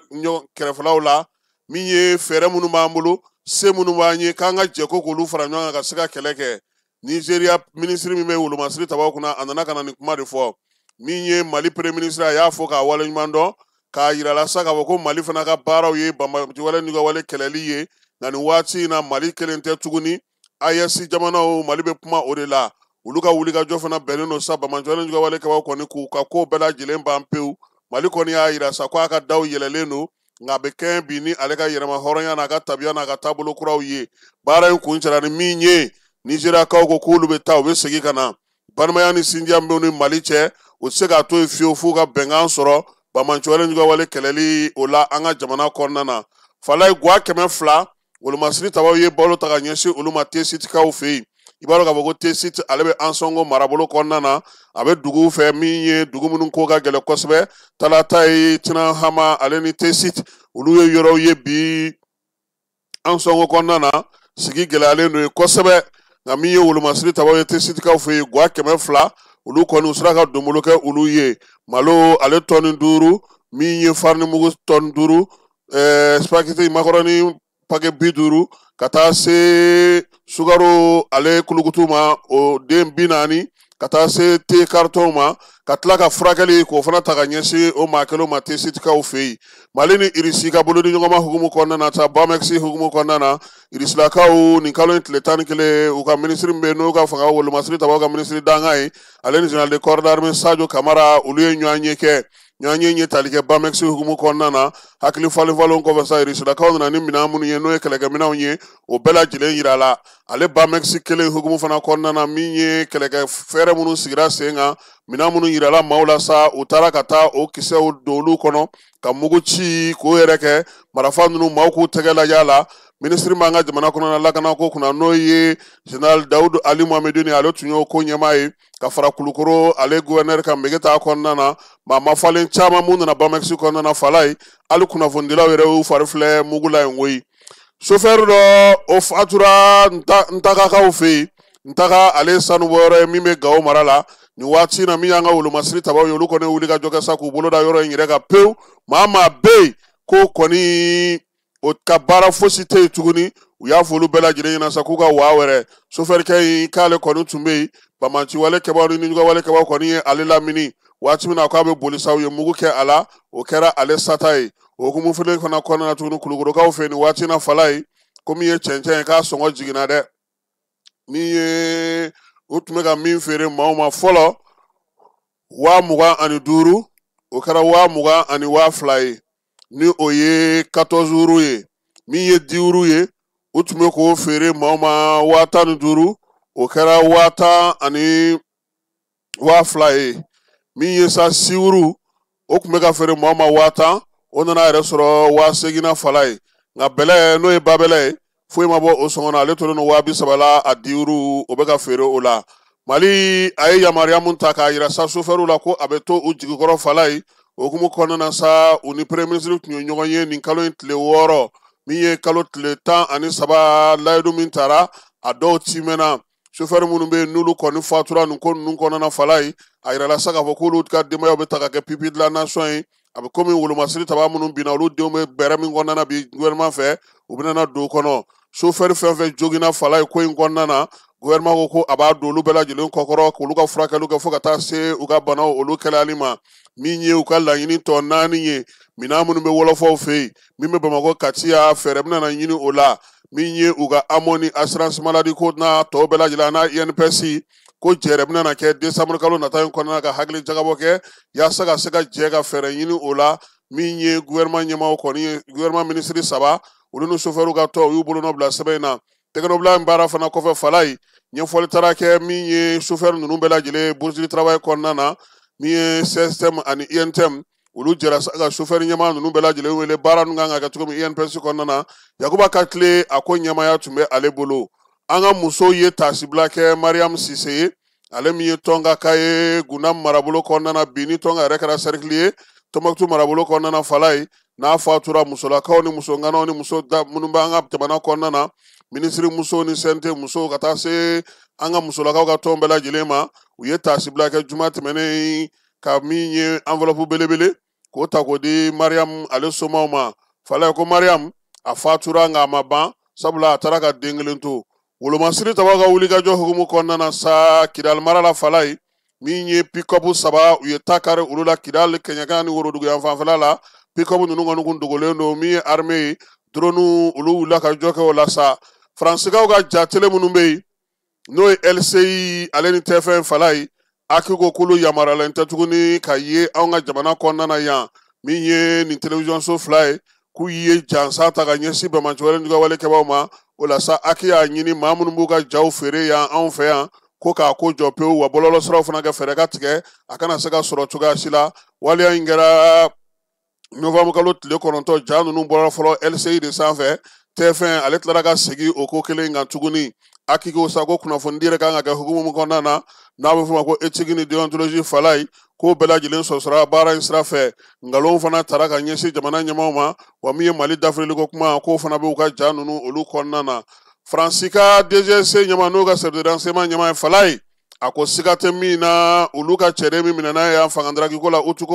kɛrɛfɛlaw la min ye fɛɛrɛ minnu b'an bolo se minnu b'an ye k'an ka jɛ ko k'olu fara ɲɔgɔn kan ka se ka kɛlɛ kɛ Nizeriya minisiri min bɛ wolomasiri tabaw kunna a nana ka na nin kuma de fɔ min ye Mali premier ministre a y'a fɔ k'a waleɲuman dɔn k'a yira la sa k'a fɔ ko Mali fana ka baaraw ye bamanciwale jugawale kɛlɛli ye nka nin waati in na Mali kelen tɛ tuguni AES jamanaw Mali bɛ kuma o de la olu ka wulikajɔ fana bɛnnen don sa bamancɔlen jugawale kɛbaw kɔni k'u ka ko bɛɛ lajɛlen ban pewu Mali kɔni y'a yira sa ko a ka daw yɛlɛlen don nka a bɛ kɛ bi ni ale ka yɛrɛma hɔrɔnya n'a ka tabiya n'a ka taabolo kuraw ye baara in kuncɛra ni min ye Nizeriyakaw ko k'olu bɛ taa u bɛ segin ka na balimaya ni sinjiya min b'u ni Mali cɛ o tɛ se k'a to yen fiyewu f'u ka bɛnkan sɔrɔ bamancɔlen jugawale kɛlɛli o la an ka jamana kɔnɔna na Falaye guwa 200 wolomasiri tabaw ye balo ta ka ɲɛsin olu ma Tesitikaw fɛ yen i b'a dɔn k'a fɔ ko Tesit ale bɛ Ansɔngo marabolo kɔnɔna na a bɛ duguw fɛ min ye dugu minnu ko ka gɛlɛn kosɛbɛ Talata ye Tinahama ale ni Tesit olu ye yɔrɔw ye bi Ansɔngo kɔnɔna na sigi gɛlɛyalen don yen kosɛbɛ nka min ye wolomasiri tabaw ye Tesitikaw fɛ yen guwa 200 olu kɔni u sera ka donbolo kɛ olu ye malo ale tɔni 5 min ye farinimugu tɔni 5 spaghetti makɔrɔni paquet 50 ka taa se sukaro ale kulukutu ma o den 40 ka taa se te carton ma ka tila ka furakɛli k'o fana ta ka ɲɛsin o maa kelen ma Tesitikaw fɛ yen Mali ni Irisi ka bolodiɲɔgɔnma hukumu kɔnɔna na ta Bamex hukumu kɔnɔna na Irisilakaw nin kalo in tile 11 u ka minisiri min bɛ yen n'o ka fanga wolomasiri tabaw ka minisiri dankan ye ale ni général de corps d'armée Sadio Kamara olu ye ɲɔgɔn ye kɛ ɲɔgɔn ye tali kɛ Bamex hukumu kɔnɔna na hakili falen falen kɔfɛ sa Irisilakaw nana ni minɛn minnu ye n'o ye kɛlɛkɛminɛnw ye o bɛɛ lajɛlen yira la ale Bamex kelen hukumu fana kɔnɔna na min ye kɛlɛkɛ fɛɛrɛ minnu sigira sen kan minɛn minnu yirala maaw la sa u taara ka taa o kisɛw don olu kɔnɔ ka mugu ci k'o yɛrɛ kɛ marifa ninnu maaw k'u tɛgɛ lajɛ a la minisiri b'an ka jamana kɔnɔna lakanako kunna n'o ye général Dawudu Ali Mohamedini ale tun y'o ko ɲɛmaa ye ka fara Kulukoro ale gouverneur ka Megeta kɔnɔna na maa mafalen caman mun nana Bamex kɔnɔna na Falaye hali kunnafonidilaw yɛrɛ y'u fari filɛ mugu la yen koyi sofɛri dɔ o fatura Ntakakaw fɛ yen Ntaka ale ye sanubɔyɔrɔ ye min bɛ Gawo mara la nin waati na min y'an ka wolomasiri tabaw ye olu kɔni wuli ka jɔ kɛ sa k'u bolo da yɔrɔ in yɛrɛ kan pewu maa bɛ yen ko kɔni o ka baara fosi tɛ yen tuguni u y'a fɔ olu bɛɛ lajɛlen ɲɛna sa k'u ka waa wɛrɛ sofɛrikɛ in k'ale kɔni tun bɛ yen bamanciwale kɛbaaw ni nijugawale kɛbaaw kɔni ye ale lamini waati min na k'a bɛ boli sa u ye mugu kɛ a la o kɛra ale sata ye o hukumu fana kɔnɔna na tuguni Kulukorokaw fɛ nin waati na Falaye ko min ye cɛncɛn ye k'a sɔngɔ jiginna dɛ min ye u tun bɛ ka min feere maaw ma fɔlɔ 25,000 o kɛra 20,000 ye ni o ye 14 euros ye min ye 10 euros ye u tun bɛ k'o feere maaw ma 15,000 o kɛra 10,002 ye min ye sa 6 euros o tun bɛ ka feere maaw ma 10,000 o nana yɛrɛ sɔrɔ 8,000 na Falaye nka bɛlɛ n'o ye babɛlɛ ye Foyi ma bɔ o sɔngɔ na, ale tolen don 30 000 la a diuru, o bɛ ka feere o la. Mali a ye yamaruya mun ta k'a yira sa sofɛriw la ko a bɛ to u jigikɔrɔ fala ye, o hukumu kɔnɔna na sa, u ni premier ministre tun ye ɲɔgɔn ye nin kalo in tile 6, min ye kalo tile 13. Layidu min tara, a dɔw timɛna. Sofɛri minnu bɛ yen n'olu kɔni fatura nin ko ninnu kɔnɔna na fala ye, a yirala sa k'a fɔ k'olu ka denbayaw bɛ ta ka kɛ pupille de la nation ye. A bɛ komi wolomasiri taba minnu binna, olu denw bɛ bɛrɛ min kɔnɔna na bi gouvernement fɛ, u bɛna na don o kɔnɔ. Sofɛri fɛn fɛn joginna fala ye ko in kɔnɔna na, gouvernement ko ko a b'a don olu bɛɛ lajɛlen kɔkɔrɔ k'olu ka furakɛliw kɛ fo ka taa se u ka banaw olu kɛlɛyali ma. Min ye u ka laɲini tɔ 4 ye, minɛn minnu bɛ wɔlɔfɔw fɛ yen, min bɛ Bamakɔ, Kati ya, fɛɛrɛ bɛna na ɲini o la. Min ye u ka AMO ni assurance maladie ko n'a tɔw bɛɛ lajɛlen n'a INPS ko, jɛrɛ bɛna na kɛ décembre kalo nata in kɔnɔna ka hakili jagabɔ kɛ yaasa ka se ka jɛ ka fɛɛrɛ ɲini o la. Min ye gouvernement ɲɛmaaw kɔni ye, gouvernement ministre 3, olu ni chauffeur ka tɔn, u y'u bolonɔ bila sɛbɛn in na. Tɛgɛnɔbila in baara fana kɔfɛ fala ye, ɲɛfɔli taara kɛ min ye chauffeur ninnu bɛɛ lajɛlen bourse du travail kɔnɔna na. Min ye CSTM ani UNTM, olu jɛra ka chauffeur ɲɛmaa ninnu bɛɛ lajɛlen wele, baara ninnu kan ka kɛ cogo min INPS kɔnɔna na. Yakuba Katile, a ko ɲɛmaaya tun bɛ ale bolo. An ka musow ye taasibila kɛ Mariam Sise ye, ale min ye Tɔnka ka ye Gundam marabolo kɔnɔna na bi, ni Tɔnka yɛrɛ kɛra cercle ye Tɔnbɔkutu marabolo kɔnɔna na fala ye. N'a fatura, musolakaw ni musoŋanaw ni muso da minnu b'an ka jamana kɔnɔna na, minisiri musow ni CNT musow, ka taa se an ka musolakaw ka tɔn bɛɛ lajɛlen ma, u ye taasibila kɛ juma tɛmɛnen ka min ye enveloppe belebele k'o ta k'o di Mariam ale somaw ma fala ye. Ko Mariam a fatura, nka a ma ban, sabula a taara ka den kelen to. Wolomasiri tabaw ka wulikajɔ hukumu kɔnɔna na sa, Kidali mara la fala ye, min ye pick-up 3, u ye ta kari olu la Kidali kɛɲɛkan ni worodugu yan fanfɛla la. Pick-up ninnu kɔni kun dogolen don. Min ye armée ye, drone, olu wulila ka jɔ kɛ o la sa. Faransikaw ka ja tele minnu bɛ yen, n'o ye LCI ale ni TF1 fala ye, AQUI ko k'olu yamaruyalen tɛ tuguni ka ye anw ka jamana kɔnɔna na yan. Min ye nin télévision so 2 ye, k'u ye jansa ta ka ɲɛsin banbaanciwale jugawale kɛbaaw ma. O la sa, AQUI y'a ɲini maa minnu b'u ka jaw feere yan anw fɛ yan ko k'a ko jɔ pewu, wa bɔlɔlɔsiraw fana kɛ fɛɛrɛ ka tigɛ, a kana se ka sɔrɔ cogoya si la. Waleya in kɛra novembre kalo tile 9. Ja ninnu bɔra fɔlɔ LCI de sanfɛ, TF1 ale tilara ka segin o ko kelen kan tuguni. AQUI ko sa ko kunnafonidi yɛrɛ kan ka kɛ hukumu min kɔnɔna na, n'a bɛ f'o ma ko éthique ni déontologie fala ye, k'o bɛɛ lajɛlen sɔsɔra baara in sira fɛ. Nkalon fana tara ka ɲɛsin jamana ɲɛmaaw ma, wa min ye Mali dafirili ko kuma, k'o fana bɛ u ka ja ninnu olu kɔnɔna na. Faransi ka DGSE ɲɛmaa, n'o ka service de renseignement ɲɛmaa ye fala ye, a ko siga tɛ min na, olu ka cɛden min minɛna yan fangadaraki ko la utu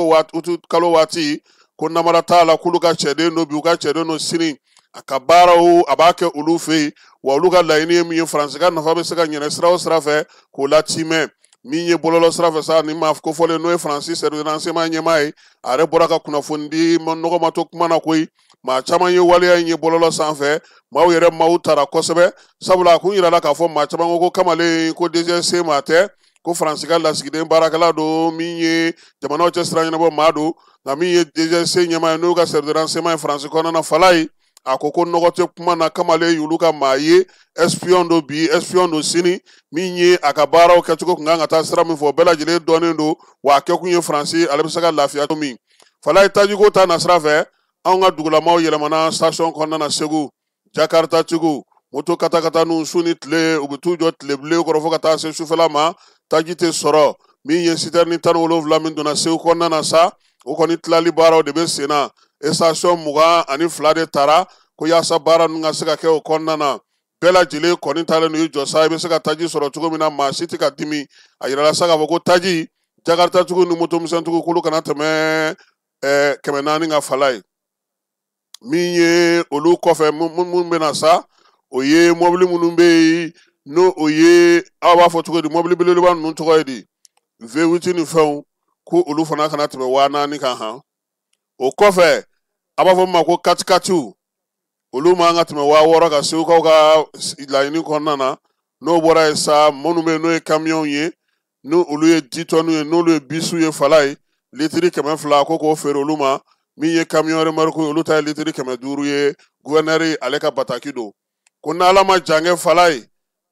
kalo waati, ko namara t'a la, k'olu ka cɛden don bi, u ka cɛden don sini, a ka baaraw a b'a kɛ olu fɛ yen. Wa olu ka laɲini ye min ye, Faransi ka nafa bɛ se ka ɲɛnɛ sira o sira fɛ k'o latimɛ. Min ye bɔlɔlɔ sira fɛ sa, ni maa kofɔlen n'o ye Faransi service de renseignement ɲɛmaa ye, a yɛrɛ bɔra ka kunnafoni di, nɔgɔ ma to kuma na koyi. Maa caman ye waleya in ye bɔlɔlɔ sanfɛ, maaw yɛrɛ maaw tara kosɛbɛ, sabula a kun yirala k'a fɔ maa caman ko ko kamalen ko DGSE maa tɛ, ko Faransi ka lasigiden baarakɛla don, min ye jamanaw cɛ sira ɲɛnabɔ maa don. Nka min ye DGSE ɲɛmaa ye, n'o ka service de renseignement ye Faransi kɔnɔna na fala ye, a ko ko nɔgɔ tɛ kuma na, kamalen y'olu ka maa ye, espion don bi, espion don sini. Min ye a ka baaraw kɛcogo kun kan ka taa sira min fɛ, o bɛɛ lajɛlen dɔnnen don, wa a kɛkun ye Faransi ale bɛ se ka lafiya cogo min fala ye. Tajiko ta na sira fɛ, anw ka dugulamaw yɛlɛmana station kɔnɔna na Segu. Jakarta tigiw, moto katakata n'u, su ni tile u bɛ t'u jɔ tile bilen kɔrɔ fo ka taa se sufɛla ma, taji tɛ sɔrɔ. Min ye citerne 17 min donna Segu kɔnɔna na sa, o kɔni tilali baaraw de bɛ sen na. Station 22 de tara ko yaasa baara ninnu ka se ka kɛ o kɔnɔna na. Bɛɛ lajɛlen kɔni taalen n'u jɔ sa, i bɛ se ka taji sɔrɔ cogo min na, maa si tɛ ka dimi. A yirala sa k'a fɔ ko taji, jakartatigiw ni motomisɛntigiw, k'olu kana tɛmɛ 400 ka fala ye. Min ye olu kɔfɛ minnu bɛ na sa, o ye mɔbili minnu bɛ yen, n'o o ye aw b'a fɔ cogo di, mɔbili belebeleba ninnu tɔgɔ ye di, V8 ni fɛnw, ko olu fana kana tɛmɛ 4000 kan han. O kɔfɛ, a b'a fɔ min ma ko katikatiw, olu man ka tɛmɛ 6000 kan Segukaw ka laɲini kɔnɔna na. N'o bɔra yen sa, minnu bɛ yen n'o ye kamiyɔnw ye, n'o olu ye 10 tonnes ye, n'olu ye bisiw ye fala ye, litiri 200, ko k'o feere olu ma. Min ye camion remorque ye, olu ta ye litiri 500 ye. Gouverneur ale ka bataki don ko n'Ala ma jankɛ fala ye,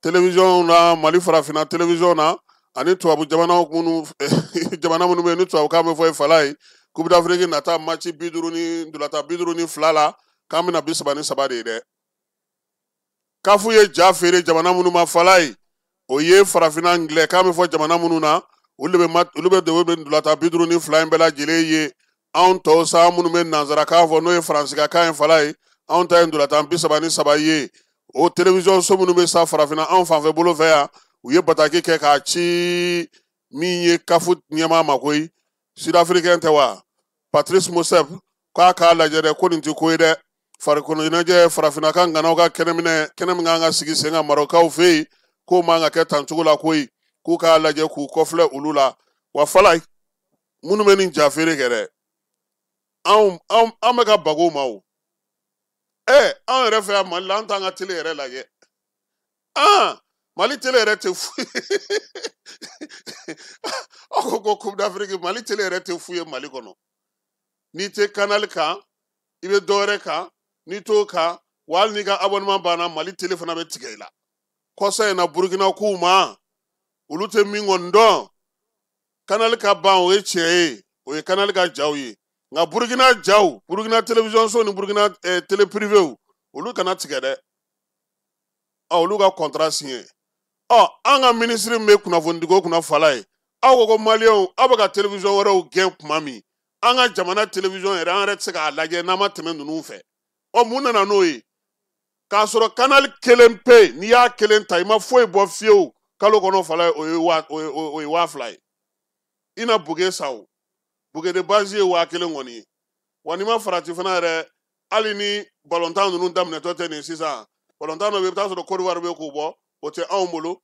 télévision na, Mali farafinna télévision na ani tubabu jamanaw minnu, jamana minnu bɛ yen ni tubabukan bɛ fɔ ye fala ye, Coupe d'Afrique nata match 50 ni ndolata 52 la, k'an bɛna 33 de ye dɛ. CAF ye ja feere jamana minnu ma Falaye, o ye farafinna angilɛ k'a bɛ fɔ jamana minnu na, olu bɛ de bɛ ntolatan 52 in bɛɛ lajɛlen ye. Anw tɔw sa minnu bɛ nanzarakan fɔ n'o ye faransikan ye Falaye, anw ta ye ntolatan 33 ye. O télévision so minnu bɛ sa farafinna anw fanfɛ bolo fɛ yan, u ye bataki kɛ k'a ci min ye CAF ɲɛmaa ma koyi, Sud-Africain tɛ wa, Patrice Motsepe, k'a k'a lajɛ dɛ, ko nin tɛ ko ye dɛ. Farikolo ɲɛnajɛ farafinna kan ŋanaw ka kɛnɛ minɛ, kɛnɛ min kan ka sigi sen kan Marɔkaw fɛ yen, k'o man ka kɛ tan cogo la koyi, k'u k'a lajɛ k'u kɔfilɛ olu la. Wa Falaye, minnu bɛ nin ja feere kɛ dɛ, anw an bɛ ka bago ma o. Anw yɛrɛ fɛ yan Mali la, an t'an ka télé yɛrɛ lajɛ. Mali télé yɛrɛ tɛ foyi. Aw ko ko Coupe d'Afrique, Mali télé yɛrɛ tɛ foyi ye Mali kɔnɔ. N'i tɛ canal kan, i bɛ dɔ wɛrɛ kan, n'i t'o kan, wa hali n'i ka abonnement banna, Mali télé fana bɛ tigɛ i la. Kɔsa in na Burukina k'u ma, olu tɛ min kɔni dɔn, canal ka ban o ye tiɲɛ ye, o ye canal ka jaw ye. Nka Burukina jaw, Burukina télévision so ni Burukina télé privé, olu kana tigɛ dɛ. Olu ka contrat signé. An ka ministre min bɛ kunnafonidiko kunna Falaye, aw ko ko maliyɛnw, aw bɛ ka télévision wɛrɛw gɛn tuma min, an ka jamana télévision yɛrɛ, an yɛrɛ tɛ se k'a lajɛ n'an ma tɛmɛ ninnu fɛ. Mun nana n'o ye? K'a sɔrɔ canal kelen pe, n'i y'a kelen ta, i ma foyi bɔ fiyewu kalo kɔnɔ Falaye, o ye 2000 ye. I na bouquet san o, bouquet de base ye 1000 kɔni ye. Wa n'i ma farati fana yɛrɛ, hali ni balontan ninnu daminɛtɔ tɛ nin sisan, balontan dɔ bɛ yen, i bɛ taa sɔrɔ Côte d'Ivoire bɛ k'o bɔ, o tɛ anw bolo,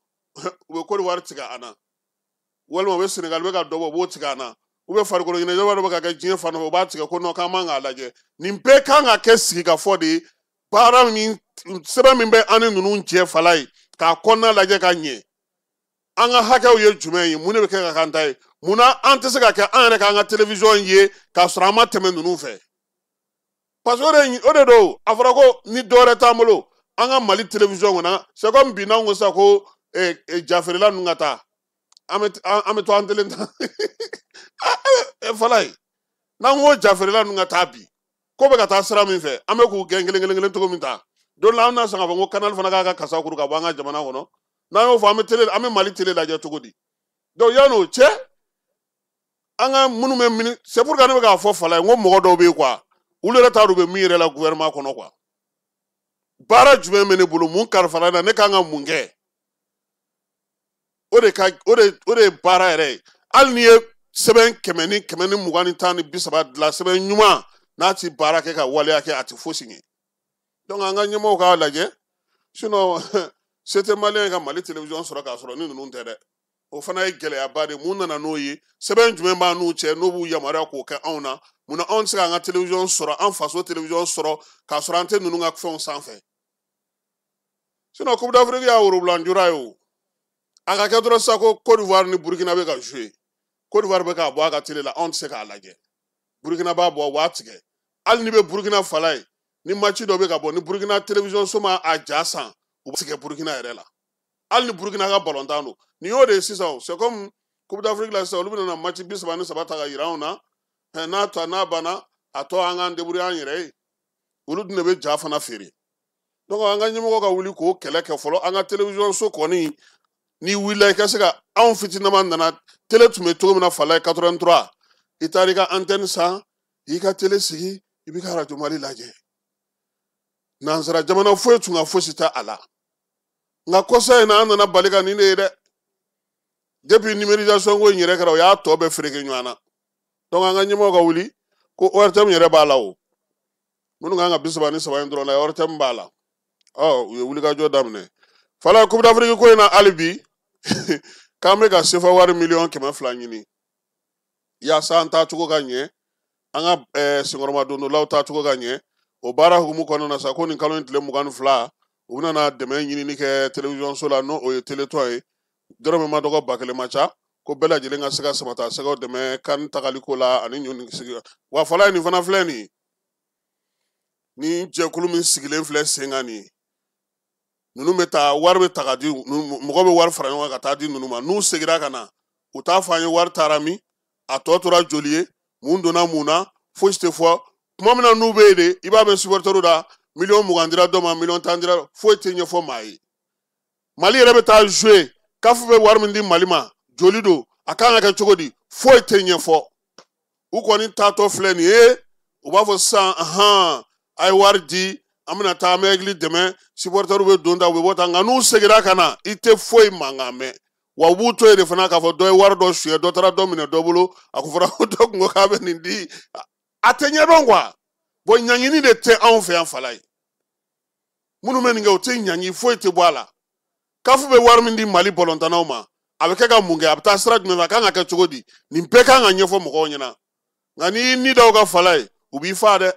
u bɛ Côte d'Ivoire tigɛ an na, walima u bɛ Sénégal bɛ ka dɔ bɔ, u b'o tigɛ an na, u bɛ farikolo ɲɛnajɛ dɔ bɛ ka kɛ diɲɛ fan dɔ fɛ, u b'a tigɛ ko non k'an man k'a lajɛ. Nin bɛɛ kan ka kɛ sigikafɔ de ye, baara min sɛbɛn min bɛ an ni ninnu cɛ Falaye, k'a kɔnɔna lajɛ ka ɲɛ. An ka hakɛw ye jumɛn ye, mun de bɛ kɛ ka k'an ta ye, munna an tɛ se ka kɛ an yɛrɛ k'an ka télévision ye k'a sɔrɔ an ma tɛmɛ ninnu fɛ? Parce que o de don, a fɔra ko ni dɔ wɛrɛ t'an bolo, an ka Mali télévision kɔnɔ, c'est comme bi n'anw ko sisan ko jafeerela ninnu ka taa, an bɛ to an telen ta. Falaye, n'an ko jafeerela ninnu ka taa bi, ko bɛ ka taa sira min fɛ, an bɛ k'u gɛn kelen kelen kelen cogo min ta, don la an bɛna sɔn k'a fɔ ko canal fana k'a ka kasa kuru ka bɔ an ka jamana kɔnɔ. N'an y'o fɔ, an bɛ télé, an bɛ Mali télé lajɛ cogo di? Donc yan'o cɛ, an ka minnu bɛ mini, c'est pourquoi ne bɛ k'a fɔ Falaye, n ko mɔgɔ dɔw bɛ yen quoi, olu yɛrɛ t'a dɔn u bɛ min yɛrɛ la gouvernement kɔnɔ quoi. Baara jumɛn bɛ ne bolo, mun kalifara n na, ne kan ka mun kɛ? O de ye baara yɛrɛ ye. Hali n'i ye sɛbɛn 100 ni 120 ni 10 ni 30 dilan, sɛbɛn ɲuman, n'a ti baara kɛ ka waleya kɛ, a ti fosi ɲɛ. Donc an ka ɲɛmɔgɔw k'a lajɛ, sinon se tɛ maliyɛn ka Mali télévision sɔrɔ k'a sɔrɔ ni ninnu tɛ dɛ. O fana ye gɛlɛyaba de ye. Mun nana n'o ye? Sɛbɛn jumɛn b'an n'u cɛ n'o b'u yamaruya k'o kɛ anw na? Munna anw tɛ se k'an ka télévision sɔrɔ, an faso télévision sɔrɔ k'a sɔrɔ an tɛ ninnu ka fɛnw sanfɛ? Sinon Coupe d'Afrique y'a worobilanjura ye o. A ka kɛ dɔrɔn sisan ko Côte d'Ivoire ni Burkina bɛ ka jouer, Côte d'Ivoire bɛ k'a bɔ a ka télé la, anw tɛ se k'a lajɛ. Burkina b'a bɔ, u b'a tigɛ. Hali n'i bɛ Burkina Falaye, ni match dɔ bɛ ka bɔ, ni Burkina télévision so ma a ja san, u b'a tigɛ Burkina yɛrɛ la. Hali ni Burkina ka balontan don, nin y'o de ye sisan o. C'est comme Coupe d'Afrique la sisan, olu bɛna na match 33 ta ka yira anw na. N'a ta n'a banna, a tɔ an k'an débrouiller an yɛrɛ ye. Olu dun de bɛ ja fana feere. Donc an ka ɲɛmɔgɔ ka wuli k'o kɛlɛ kɛ fɔlɔ. An ka télévision so kɔni, n'i wulila i ka se ka anw fitinama nana télé tun bɛ cogo min na Falaye 83, i taara i ka antenne san, i ka télé sigi, i b'i ka radio Mali lajɛ. Nansara jamana foyi tun ka fosi tɛ a la. Nka kɔsa in na, an nana bali ka nin de ye dɛ. Depuis numérisation ko in yɛrɛ kɛra, o y'a tɔ bɛɛ fereke ɲɔgɔn na. Donc an ka ɲɛmɔgɔw ka wuli ko ORTM yɛrɛ b'a la o. Minnu kan ka 33 in dɔrɔn la, ORTM b'a la. U ye wulikajɔ daminɛ. Falaye, Coupe d'Afrique ko in na hali bi, k'an bɛ ka CFA wari miliyɔn 200 ɲini, yaasa an taacogo ka ɲɛ, an ka senkɔrɔmadondolaw taacogo ka ɲɛ. O baara hukumu kɔnɔna na sa, ko nin kalo in tile 22, u bɛna na dɛmɛ ɲinini kɛ télévision so la, n'o ye Téléthon ye. Dɔrɔmɛ ma dɔgɔ, 1000 ma ca, ko bɛɛ lajɛlen ka se ka samata sɛgɛw dɛmɛ kan tagaliko la ani ɲɔ sigi. Wa Falaye, nin fana filɛ nin ye, ni jɛkulu min sigilen filɛ sen kan nin ye, ninnu bɛ taa wari bɛ ta ka di, mɔgɔ bɛ wari fara ɲɔgɔn kan ka taa di ninnu ma. N'u seginna ka na, u t'a fɔ an ye wari taara min, a tɔ tora joli ye, mun donna mun na, fosi tɛ fɔ. Tuma min na n'u bɛ yen de, i b'a mɛn supporters da, miliyɔn 20 dira dɔ ma, miliyɔn 10 dira, foyi tɛ ɲɛfɔ maa ye. Mali yɛrɛ bɛ taa jouer, CAF bɛ wari min di Mali ma, joli don, a kan ka kɛ cogo di, foyi tɛ ɲɛfɔ. U kɔni taatɔ filɛ nin ye, u b'a fɔ sisan ahan, a ye wari di, an bɛna taa, an bɛ Aigle dɛmɛ, supporters bɛ don ta, u bɛ bɔ tan. Nka n'u seginna ka na, i tɛ foyi mankan mɛn. Wa u b'u to yen de fana k'a fɔ dɔ ye wari dɔ suɲɛ, dɔ taara dɔ minɛ dɔ bolo, a ko fɔra ko dɔ kun ko k'a bɛ nin di, a tɛ ɲɛdɔn quoi. Bon, ɲangini de tɛ anw fɛ yan fala ye. Minnu bɛ nin kɛ, u tɛ ɲangi, foyi tɛ bɔ a la. CAF bɛ wari min di Mali bɔlɔntannaw ma, a bɛ kɛ ka mun kɛ, a bɛ taa sira jumɛn fɛ, a kan ka kɛ cogo di, nin bɛɛ kan ka ɲɛfɔ mɔgɔw ɲɛna. Nka n'i y'i ni da u ka fala ye, u b'i fa dɛ.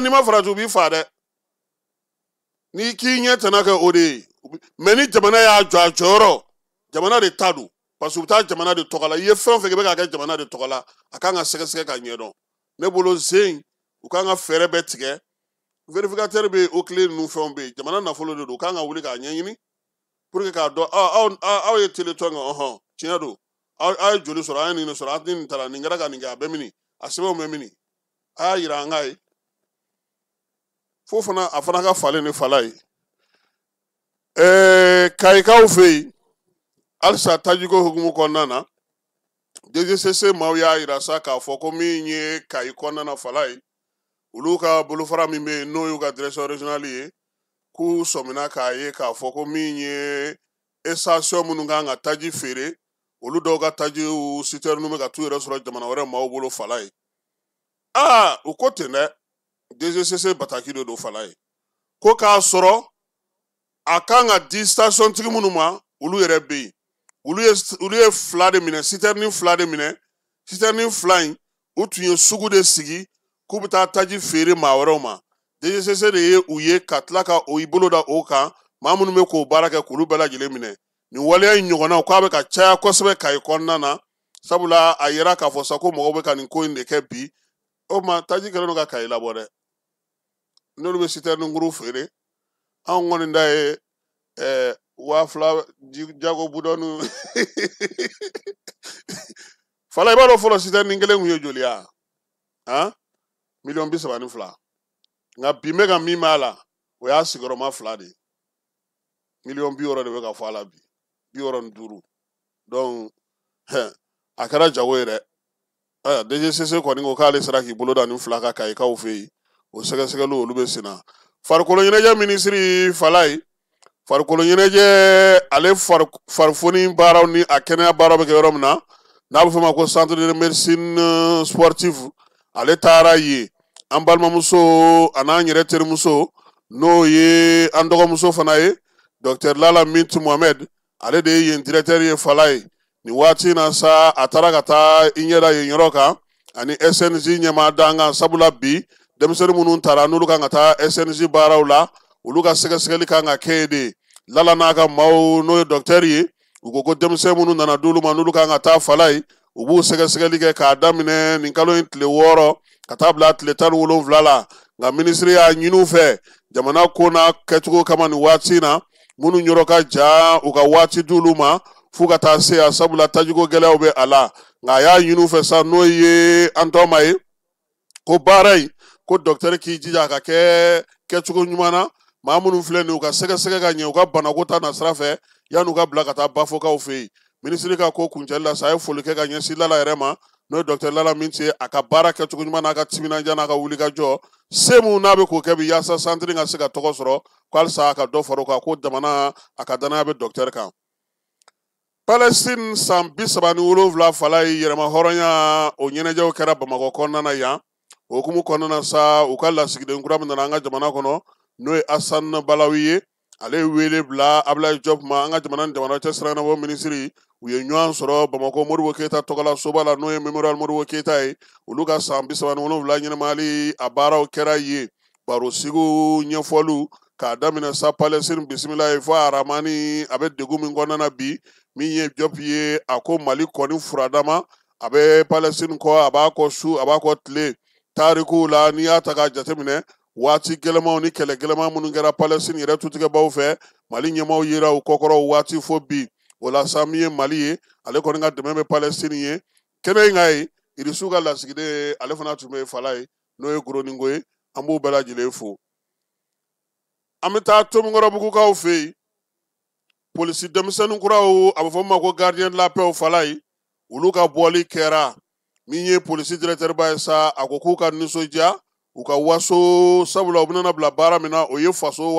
N'i ma farati, u b'i fa dɛ. N'i k'i ɲɛ tɛna kɛ o de ye. Mɛ ni jamana y'a jɔ a jɔyɔrɔ, jamana de ta don, parce que u bɛ taa jamana de tɔgɔ la. I ye fɛn o fɛn kɛ, i bɛ k'a kɛ jamana de tɔgɔ la, a kan ka sɛgɛsɛgɛ ka ɲɛdɔn. Ne bolo zen, u kan ka fɛɛrɛ bɛɛ tigɛ. Vérificateur bɛ yen, o tile ninnu fɛnw bɛ yen, jamana nafolo de don, u kan ka wuli k'a ɲɛɲini pour que k'a dɔn aw ye téléthon kɛ, ɔhɔn, tiɲɛ don, aw ye joli sɔrɔ, an ye nin de sɔrɔ, an nin taara, nin kɛra ka nin kɛ, a bɛ mini, a sɛbɛnw bɛ mini, a y'a yira an k'a ye. Fo fana a fana ka falen ni fala ye. Kayikaw fɛ yen halisa, tajiko hukumu kɔnɔna na, DGCC maaw y'a yira sa k'a fɔ ko min ye Kayi kɔnɔna na fala ye, olu ka bolofara min bɛ yen, n'o y'u ka direction régionale ye, k'u sɔmina k'a ye k'a fɔ ko min ye station minnu kan ka taji feere, olu dɔw ka tajiw citerne bɛ ka t'u yɛrɛ sɔrɔ jamana wɛrɛ maaw bolo fala ye. Aa, u ko ten dɛ, DGCC bataki de don fala ye, ko k'a sɔrɔ a kan ka di station tigi minnu ma, olu yɛrɛ bɛ yen, olu ye fila de minɛ, citerne fila de minɛ. Citerne fila in, u tun ye sugu de sigi k'u bɛ taa taji feere maa wɛrɛw ma. DGCC de ye u ye ka tila ka o i bolo da o kan, maa minnu bɛ k'o baara kɛ, k'olu bɛɛ lajɛlen minɛ. Nin waleya in ɲɔgɔnnaw k'a bɛ ka caya kosɛbɛ Kayi kɔnɔna na, sabula a yera k'a fɔ sa ko mɔgɔw bɛ ka nin ko in de kɛ bi. O tuma taji kɛlen don ka Kayi labɔ dɛ, n'olu bɛ citerne kuru feere, anw kɔni ta ye 2000 jago budɔnu fala. I b'a dɔn fɔlɔ citerne kelen kun ye joli ya? Han, miliyɔn 32. Nka bi n bɛ ka min b'a la, o y'a sigiyɔrɔma fila de ye, miliyɔn 60 de bɛ ka fɔ a la bi, 65. Donc a kɛra jago ye dɛ. Ayiwa, DGCC kɔni ko k'ale sera k'i bolo da nin fila kan Kayikaw fɛ yen, o sɛgɛsɛgɛliw olu bɛ sen na. Farikolo ɲɛnajɛ minisiri Falaye, farikolo ɲɛnajɛ ale farifoni baaraw ni a kɛnɛya baaraw bɛ kɛ yɔrɔ min na, n'a bɛ f'o ma ko centre de médecine sportive, ale taara yen. An balimamuso a n'an yɛrɛ terimuso, n'o ye an dɔgɔmuso fana ye, docteur Lala Mintu Mohamed, ale de ye yen directeur ye Falaye. Nin waati in na sa, a taara ka taa i ɲɛ da yen yɔrɔ kan ani SNJ ɲɛmaa dankan, sabula bi denmisɛnnin minnu taara, n'olu kan ka taa SNJ baaraw la, olu ka sɛgɛsɛgɛli kan ka kɛ yen de. Lala n'a ka maaw, n'o ye docteur ye, u ko ko denmisɛn minnu nana d'olu ma, n'olu kan ka taa Falaye, u b'u sɛgɛsɛgɛli kɛ k'a daminɛ nin kalo in tile 6 ka taa bila tile 17 la. Nka minisiri y'a ɲini u fɛ, jamana ko n'a kɛcogo kama nin waati in na, minnu yɔrɔ ka jan, u ka waati d'olu ma f'u ka taa se yan, sabula tajiko gɛlɛyaw bɛ a la. Nka a y'a ɲini u fɛ sa, n'o ye an tɔma ye, ko baara in, ko docteur k'i jija a ka kɛ kɛcogo ɲuman na, maa minnu filɛ nin ye, u ka sɛgɛsɛgɛ ka ɲɛ u ka banako ta na sira fɛ, yan'u ka bila ka taa Bafokaw fɛ yen. Minisiri ka ko kuncɛli la sa, a ye foli kɛ ka ɲɛsin Lala yɛrɛ ma, n'o ye docteur Lala Minti ye, a ka baara kɛcogo ɲuman n'a ka timinandiya n'a ka wulikajɔ se mun n'a bɛ k'o kɛ bi yaasa centre ka se ka tɔgɔ sɔrɔ, ko halisa a ka dɔ fara o kan, ko jamana a ka danaya bɛ docteur kan. Palestine san 37 fala ye yɛrɛma hɔrɔnya, o ɲɛnajɛw kɛra Bamakɔ kɔnɔna na yan. O hukumu kɔnɔna na sa, u ka lasigiden kura min nana an ka jamana kɔnɔ, n'o ye Asan Balawi ye, ale ye wele bila Abdoulaye Diop ma, an ka jamana ni jamana cɛ sira ɲɛnabɔ minisiri. U ye ɲɔgɔn sɔrɔ Bamakɔ Modibo Keyita tɔgɔla soba la, n'o ye Memorial Modibo Keyita ye. Olu ka san 37 ɲɛnamayali a baaraw kɛra yen, barosigiw, ɲɛfɔliw, k'a daminɛ sa Palestine bisimila ye fo Aramani a bɛ degun min kɔnɔna na bi. Min ye Diop ye, a ko Mali kɔni furadama a bɛ Palestine kɔ, a b'a kɔ su, a b'a kɔ tile. Tarikuw la, n'i y'a ta k'a jateminɛ, waati gɛlɛmanw ni kɛlɛ gɛlɛman minnu kɛra Palestine yɛrɛ tutigɛbaw fɛ, Mali ɲɛmaaw yera u kɔkɔrɔ waati fo bi. O la sa, min ye Mali ye, ale kɔni ka dɛmɛ bɛ Palestine ye. Kɛnɛ in kan ye, Irisiw ka lasigiden ale fana tun bɛ fala ye, n'o ye Goroninko ye. An b'u bɛɛ lajɛlen fo. An bɛ taa Tomikɔrɔbugukaw fɛ yen, polisi denmisɛnnin kuraw, a bɛ fɔ min ma ko gardien de la paix, Falaye, olu ka bɔli kɛra. Min ye polisi directeur ba ye sa, a ko k'u ka nisɔndiya, u ka waso, sabula u bɛna bila baara min na, o ye faso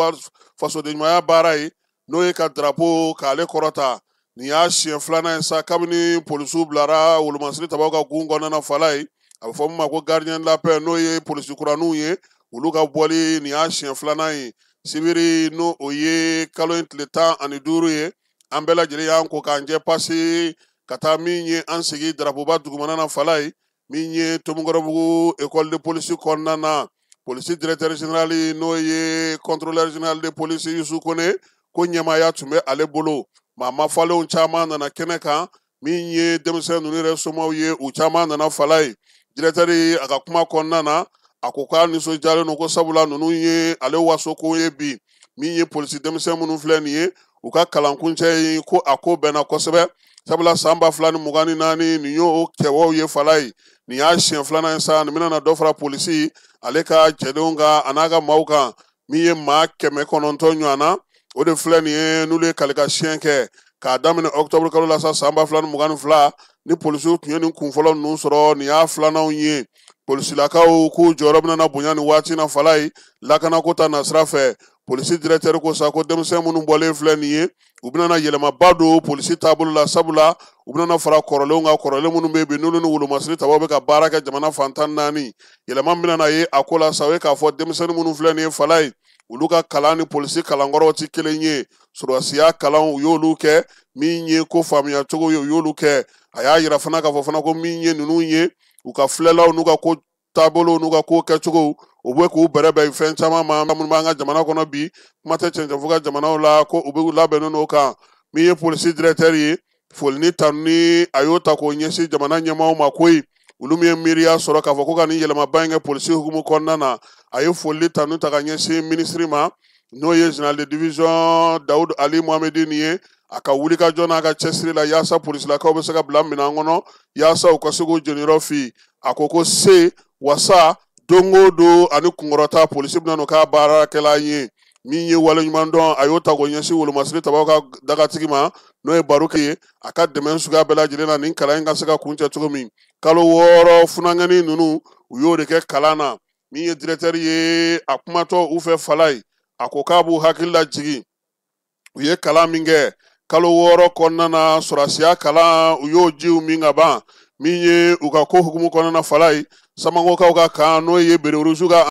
fasodenɲumanya baara ye, n'o ye ka drapeau k'ale kɔrɔta. Nin y'a siɲɛ filanan ye sa kabini polisiw bilara wolomasiri tabaw ka gun kɔnɔna na, Falaye, a bɛ fɔ min ma ko gardien de la paix, n'o ye polisi kuraninw ye, olu ka bɔli nin y'a siɲɛ filanan ye. Sibiri, n'o o ye kalo in tile 15 ye, an bɛɛ lajɛlen y'an ko k'an jɛ pasi ka taa min ye an sigi darapoba dugumana na, Falaye, min ye Tomikɔrɔbugu école de police kɔnɔna na. Polisi directeur général, n'o ye contrôleur général de police Yusu Kone, ko ɲɛmaaya tun bɛ ale bolo. Maa mafalenw caman nana kɛnɛ kan. Min ye denmisɛn ninnu yɛrɛ somaw ye, u caman nana, Falaye. Directeur, a ka kuma kɔnɔna na, a ko k'a nisɔndiyalen don, ko sabula ninnu ye ale waso ko ye bi. Min ye polisi denmisɛn minnu filɛ nin ye, u ka kalankuncɛ ye, ko a ko bɛnna kosɛbɛ, sabula san 2024 nin y'o kɛwaw ye, Falaye. Nin y'a siɲɛ filanan ye sa, nin bɛna na dɔ fara polisi ale ka cɛdenw kan a n'a ka maaw kan. Min ye maa 900 ɲɔgɔn na, o de filɛ nin ye, n'olu ye kalika siɲɛ kɛ k'a daminɛ octobre kalo la sa san 2022. Ni polisiw tun ye nin kunfɔlɔ ninnu sɔrɔ, nin y'a filananw ye. Polisilakaw k'u jɔyɔrɔ bɛna na bonya nin waati na, Falaye, lakanako ta nasira fɛ. Polisi directeur ko sa ko denmisɛn minnu bɔlen filɛ nin ye, u bɛna na yɛlɛmaba don polisi taabolo la, sabula u bɛna fara kɔrɔlenw kan, kɔrɔlen minnu bɛ yen bi, n'olu ni wolomasiri tabaw bɛ ka baara kɛ jamana fan 14. Yɛlɛma min bɛna na ye a ko la sa, o ye k'a fɔ denmisɛnnin minnu filɛ nin ye, Falaye, olu ka kalan ni polisi kalankɔrɔw tɛ kelen ye. Sɔrɔdasiya kalan, u y'olu kɛ, min ye ko faamuya cogo ye, u y'olu kɛ. A y'a yira fana k'a fɔ fana ko min ye ninnu ye, u ka filɛlaw n'u ka ko taabolo n'u ka ko kɛcogo, u bɛ k'u bɛrɛbɛn fɛn caman ma minnu b'an ka jamana kɔnɔ bi, kuma tɛ cɛncɛnfu ka jamanaw la, ko u bɛ labɛnnen n'o kan. Min ye polisi directeur ye, foli ni tanuni a y'o ta k'o ɲɛsin jamana ɲɛmaaw ma koyi, olu min ye miiriya sɔrɔ k'a fɔ ko ka nin yɛlɛmaba in kɛ polisi hukumu kɔnɔna na. A ye foli tanu ta ka ɲɛsin minisiri ma, n'o ye général de division Dawud Ali Mohamedine ye, a ka wulikajɔ n'a ka cɛsiri la yaasa polisilakaw bɛ se ka bila minɛn kɔnɔ, yaasa u ka se k'u jeniyɔrɔ fi. A ko ko se wasa don o don ani kunkɔrɔta, polisi bɛna n'o k'a baarakɛla ye. Min ye waleɲuman dɔn, a y'o ta k'o ɲɛsin wolomasiri tabaw ka dagatigi ma, n'o ye Baroke ye, a ka dɛmɛ suguya bɛɛ lajɛlen na nin kalan in ka se ka kuncɛ cogo min. Kalo 6 funankɛnin ninnu, u y'o de kɛ kalan na. Min ye directeur ye, a kumatɔ u fɛ, Falaye, a ko k'a b'u hakili lajigin, u ye kalan min kɛ kalo 6 kɔnɔna na, sɔrɔdasiya kalan, u y'o jiw min ka ban. Min ye u ka ko hukumu kɔnɔna na, Falaye, Samankokaw ka kan, n'o ye Bererusu ka